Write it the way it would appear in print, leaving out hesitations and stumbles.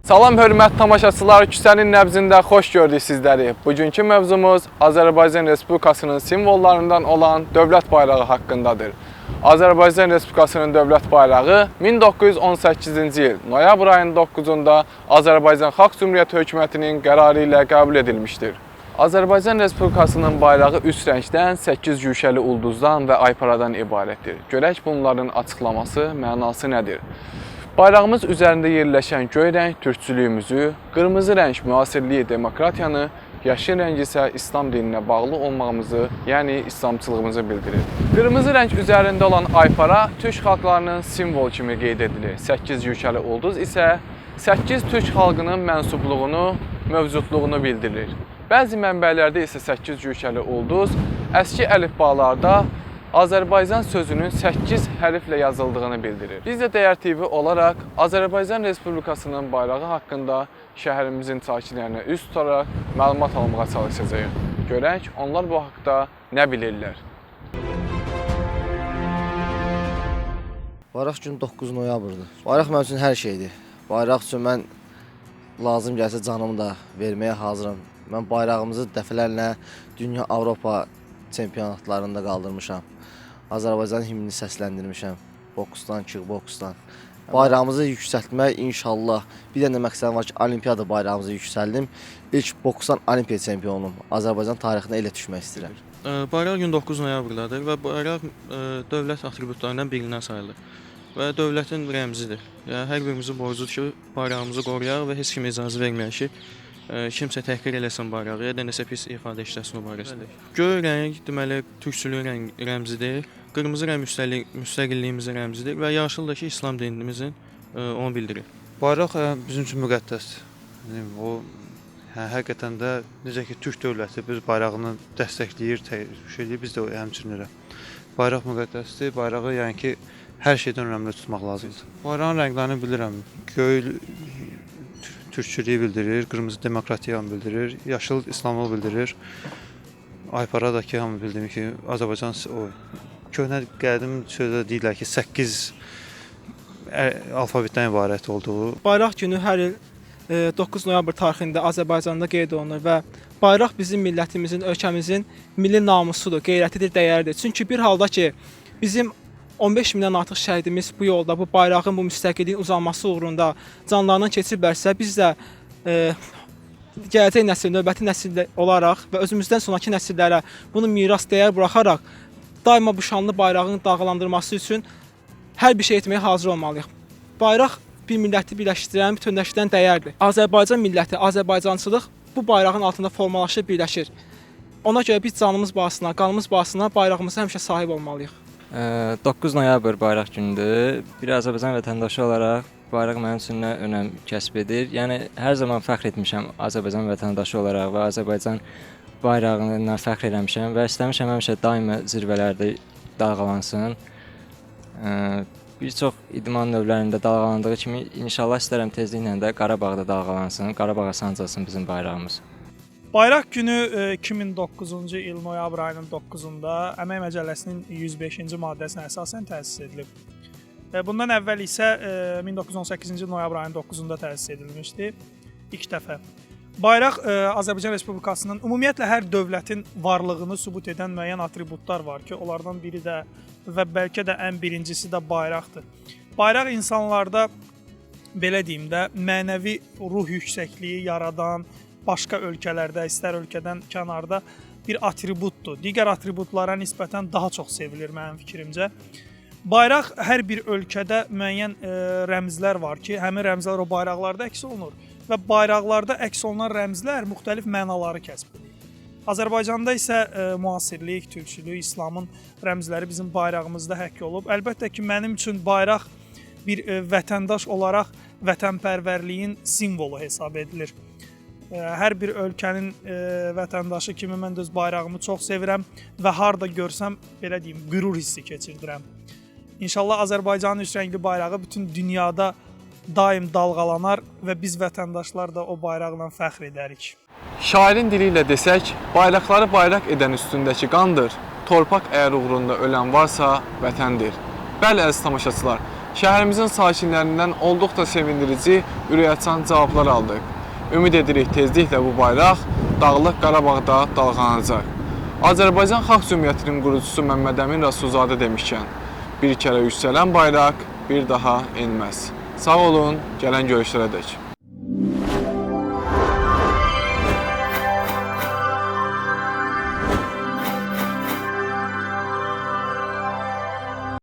Salam hörmətli tamaşaçılar, küçənin nəbzində xoş gördük sizləri. Bugünkü mövzumuz Azərbaycan Respublikasının simvollarından olan dövlət bayrağı haqqındadır. Azərbaycan Respublikasının dövlət bayrağı 1918-ci il noyabr ayının 9-da Azərbaycan Xalq Cümhuriyyəti hökumətinin qərarı ilə qəbul edilmişdir. Azərbaycan Respublikasının bayrağı 3 rəngdən, 8 güşəli ulduzdan və ayparadan ibarətdir. Görək bunların açıqlaması, mənası nədir? Bayrağımız üzərində yerləşən göy rəng türkçülüyümüzü, qırmızı rəng müasirliyi, demokratiyanı, yaşıl rəng isə İslam dininə bağlı olmağımızı, yəni İslamçılığımızı bildirir. Qırmızı rəng üzərində olan aypara türk xalqlarının simvolu kimi qeyd edilir. 8 güşəli ulduz isə 8 türk xalqının mənsubluğunu, mövcudluğunu bildirir. Bəzi mənbələrdə isə 8 güşəli ulduz əski əlifbalarda Azərbaycan sözünün 8 hərflə yazıldığını bildirir. Biz də Dəyər TV olaraq Azərbaycan Respublikasının bayrağı haqqında şəhərimizin sakinlərinə üz tutaraq məlumat almağa çalışacağıq. Görək onlar bu haqda nə bilirlər. Bayraq günü 9 noyabrdır. Bayraq mənim üçün hər şeydir. Bayraq üçün mən lazım gəlsə canımı da verməyə hazıram. Mən bayrağımızı dəfələrlə dünya, Avropa çempionatlarında qaldırmışam. Azərbaycan himnini səsləndirmişəm. Boksdan, kickboksdan. Bayrağımızı yüksəltmək inşallah. Bir dənə məqsədim var ki, olimpiyada bayrağımızı yüksəldim. İlk boksdan olimpiya çempionu olum. Azərbaycan tarixinə elə düşmək istəyirəm. Bayraq gün 9 noyabrdadır və bayraq dövlət atributlarından birindən sayılır və dövlətin rəmzidir. Yəni hər birimizin borcudur ki, bayrağımızı qoruyaq və heç kimə icazə verməyək ki, kimsə təhqir eləsin bayrağı ya da nəsə pis ifadə işlətsin o barəsində. Göy rəng deməli türkçülüyün rəmzidir. Qırmızı rəng müstəqilliyimizin rəmzidir və yaşıl da ki, İslam dinimizin onu bildirir. Bayraq bizim üçün müqəddəsdir. Yəni, o həqiqətən də necə ki Türk dövləti biz bayrağını dəstəkləyir, şey eləyir, biz də həmçinin elə. Bayraq müqəddəsdir. Bayrağı yəni ki hər şeydən önəmli tutmaq lazımdır. Bayrağın rənglərini bilirəm. Göy türkçülüyü bildirir, qırmızı demokratiyanı bildirir, yaşıl İslamlığı bildirir. Aypara da ki, hamı bildiyim ki, Azərbaycan o köhnə qədim sözdə deyirlər ki, 8 alfabetdən ibarət olduğu. Bayraq günü hər il 9 noyabr tarixində Azərbaycanda qeyd olunur və bayraq bizim millətimizin, ölkəmizin milli namusudur, qeyrətidir, dəyəridir. Çünki bir halda ki, bizim 15 mindən artıq şəhidimiz bu yolda, bu bayrağın, bu müstəqilliyin uzanması uğrunda canlarından keçiblərsə, biz də gələcək nəsil, növbəti nəsil olaraq və özümüzdən sonrakı nəsillərə bunu miras dəyər buraxaraq daima bu şanlı bayrağın dalğalandırması üçün hər bir şey etməyə hazır olmalıyıq. Bayraq bir milləti birləşdirən, bütünləşdirən dəyərdir. Azərbaycan milləti, Azərbaycançılıq bu bayrağın altında formalaşır, birləşir. Ona görə biz canımız bahasına, qanımız bahasına bayrağımıza həmişə sahib olmalıyıq. 9 noyabr bayraq günüdür. Bir Azərbaycan vətəndaşı olaraq bayraq mənim üçün nə önəm kəsb edir? Yəni hər zaman fəxr etmişəm Azərbaycan vətəndaşı olaraq və Azərbaycan bayrağından fəxr eləmişəm və istəmişəm həmişə daima zirvələrdə dalğalansın. Bir çox idman növlərində dalğalandığı kimi inşallah istərəm tezliklə də Qarabağda dalğalansın, Qarabağa sancılsın bizim bayrağımız. Bayraq günü 2009-cu il noyabr ayının 9-da Əmək Məcəlləsinin 105-ci maddəsinə əsasən təsis edilib. Bundan əvvəl isə 1918-ci il noyabr ayının 9-da təsis edilmişdi ilk dəfə. Bayraq Azərbaycan Respublikasının ümumiyyətlə hər dövlətin varlığını sübut edən müəyyən atributlar var ki, onlardan biri də və bəlkə də ən birincisi də bayraqdır. Bayraq insanlarda belə deyim də mənəvi ruh yüksəkliyi yaradan başqa ölkələrdə, istər ölkədən kənarda bir atributdur. Digər atributlara nisbətən daha çox sevilir mənim fikrimcə. Bayraq hər bir ölkədə müəyyən rəmzlər var ki, həmin rəmzlər o bayraqlarda əks olunur və bayraqlarda əks olunan rəmzlər müxtəlif mənaları kəsb edir. Azərbaycanda isə müasirlik, türkçülük, İslamın rəmzləri bizim bayrağımızda həkk olub. Əlbəttə ki, mənim üçün bayraq bir vətəndaş olaraq vətənpərvərliyin simvolu hesab edilir. Hər bir ölkənin vətəndaşı kimi mən də öz bayrağımı çox sevirəm və harda görsəm, belə deyim, qürur hissi keçirdirəm. İnşallah Azərbaycanın üç rəngli bayrağı bütün dünyada daim dalğalanar və biz vətəndaşlar da o bayraqla fəxr edərik. Şairin dili ilə desək, bayraqları bayraq edən üstündəki qandır, torpaq əgər uğrunda ölən varsa, vətəndir. Bəli, əziz tamaşaçılar, Şəhərimizin sakinlərindən olduqca sevindirici, ürəkaçan cavablar aldıq. Ümid edirik tezliklə bu bayraq Dağlıq Qarabağda dalğalanacaq. Azərbaycan Xalq Cümhuriyyətinin qurucusu Məmməd Əmin Rəsulzadə demişkən, bir kərə yüksələn bayraq bir daha enməz. Sağ olun, gələn görüşlərədək.